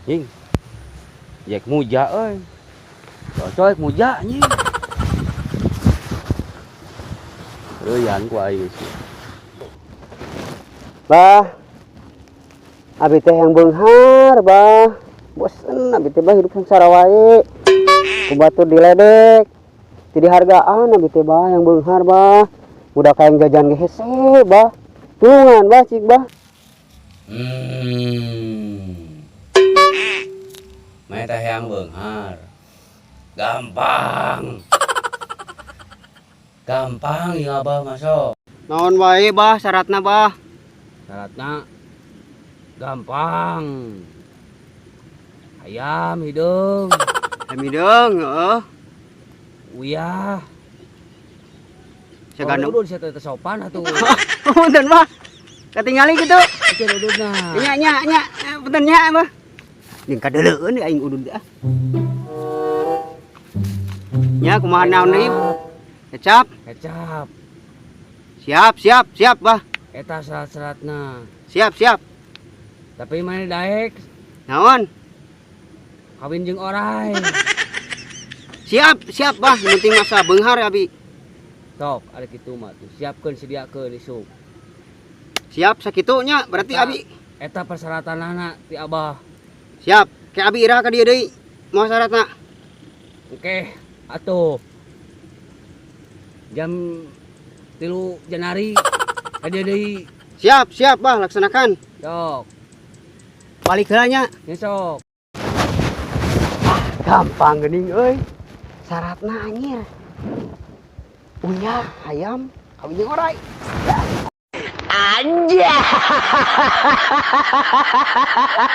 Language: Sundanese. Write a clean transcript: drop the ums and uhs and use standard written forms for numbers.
Nying. Jek muja euy. Cocok muja nying. Reuyan ku aing sih. Bah. Abi teh yang beunghar, bah. Bosen abi teh, bah, hidup sengsara wae. Ku batur diledek. Teu dihargaan abi teh, bah, yang beunghar, bah. Udah kayak jajan ge hese, bah. Tulungan, bah, cik, bah. Meta yang beunghar. Gampang. Gampang ya abah masuk. Naon wae, bah, syaratna, bah? Syaratna gampang. Hayam hideung. Hayam hideung, heeh. Uyah. Sagana. Udud sia teh sopan atuh. Punten, bah. Katingali kitu. Itu ududna. Nya nya nya, punten nya, bah. Jeung kadeuleueun aing udud ah. Nya kumaha, naon deui? Kecap. Kecap. Siap, siap, siap, bah. Eta syarat-syaratna. Siap, siap. Tapi mana daek Naon? Kawin jeung orai. Siap, siap, bah. Yang penting masa beunghar abi. Sok, ada kitu mah tuh. Siapkeun, sediakeun isuk. Siap sakitu nya berarti Eta, abi. Eta persyaratanana ti abah. Siap. Ke abi iraha ka dieu deui? Mau syaratna? Oke, atuh. Jam 3 Januari ka dieu deui. Siap, siap, bah, laksanakan. Sok, Balik heula nya. Nya sok. Gampang geuning euy. Syaratna anjir. Uyah, hayam, kawin jeung orai. Anjay.